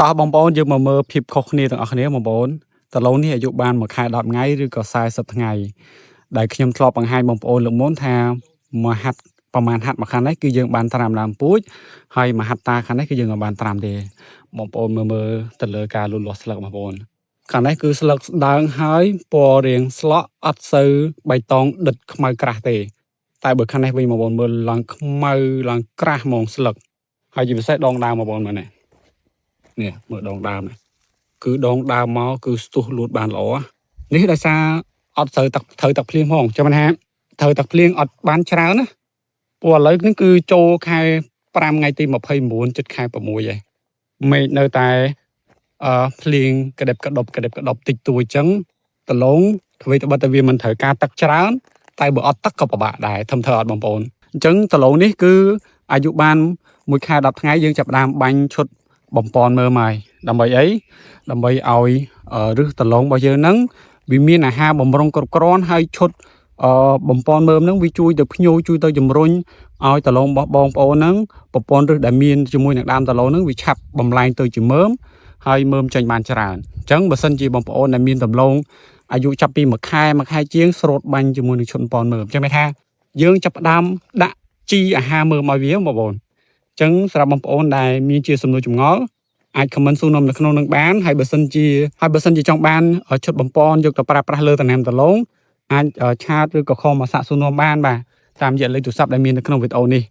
តោះបងប្អូនយើងមកមើលភាពខុសគ្នាទាំងអស់គ្នាបងប្អូនដំឡូងនេះអាយុបាន1ខែ10ថ្ងៃឬក៏40ថ្ងៃដែលខ្ញុំធ្លាប់បង្ហាញបងប្អូនលើកមុនថាមួយហាត់ប្រហែលហាត់មួយខាងនេះគឺយើងបានត្រាំដើមពូជហើយមួយហាត់តាខាងនេះគឺយើងមិនបានត្រាំទេបងប្អូនមើលមើលទៅលើការលូតលាស់ស្លឹកបងប្អូនខាងនេះគឺស្លឹកស្ដើងហើយពណ៌រាងស្លក់អត់សូវបៃតងដិតខ្មៅក្រាស់ទេតែបើខាងនេះវិញបងប្អូនមើលឡើងខ្មៅឡើងក្រាស់ហ្មងស្លឹកហើយជាពិសេសដងដើមបងប្អូនមើលនេះ នេះមើលដងដើមនេះគឺដងដើមមកគឺស្ទុះលូតបានល្អនេះដោយសារអត់ត្រូវទឹកត្រូវទឹកភ្លៀងផងចាំមិនថាត្រូវទឹកភ្លៀងអត់បានច្រើនណាព្រោះឥឡូវនេះគឺចូលខែ5ថ្ងៃទី29ជិតខែ6ហើយមេឃនៅតែអឺភ្លៀងក្តេបក្តប់ក្តេបក្តប់តិចតួចចឹងដលងធ្វើត្បិតតែវាមិនត្រូវការទឹកច្រើនតែបើអត់ទឹកក៏ពិបាកដែរធំធ្វើអត់បងប្អូនអញ្ចឹងដលងនេះគឺអាយុបាន1ខែ10ថ្ងៃយើងចាប់ផ្ដើមបាញ់ឈុត បំពន់មើមហើយដើម្បីអីដើម្បីឲ្យឫសដលងរបស់យើងហ្នឹងវាមានអាហារបំរុងគ្រប់គ្រាន់ហើយឈុតអឺបំពន់មើមហ្នឹងវាជួយទៅភ្ញូជួយទៅជំរុញឲ្យដលងរបស់បងប្អូនហ្នឹងប្រព័ន្ធឫសដែលមានជាមួយនឹងដើមដលងហ្នឹងវាឆាប់បំលែងទៅជាមើមហើយមើមចេញបានច្រើនអញ្ចឹងបើសិនជាបងប្អូនដែលមានដំឡូងអាយុចាប់ពី1ខែ1ខែជាងស្រូតបាញ់ជាមួយនឹងឈុតបំពន់មើមអញ្ចឹងមានថាយើងចាប់ផ្ដើមដាក់ជីអាហារមើមឲ្យវាបងប្អូន អញ្ចឹងសម្រាប់បងប្អូនដែលមានជាសំណួរចម្ងល់អាច comment សួរនាំនៅក្នុងនឹងបានហើយបើសិនជាហើយបើសិនជាចង់បានឈុតបំពន់យកទៅប្រើប្រាស់លើតំណាំដលងអាច chat ឬក៏ call មកសាកសួរនាំបានបាទតាមរយៈលេខទូរស័ព្ទដែលមាននៅក្នុងវីដេអូនេះ។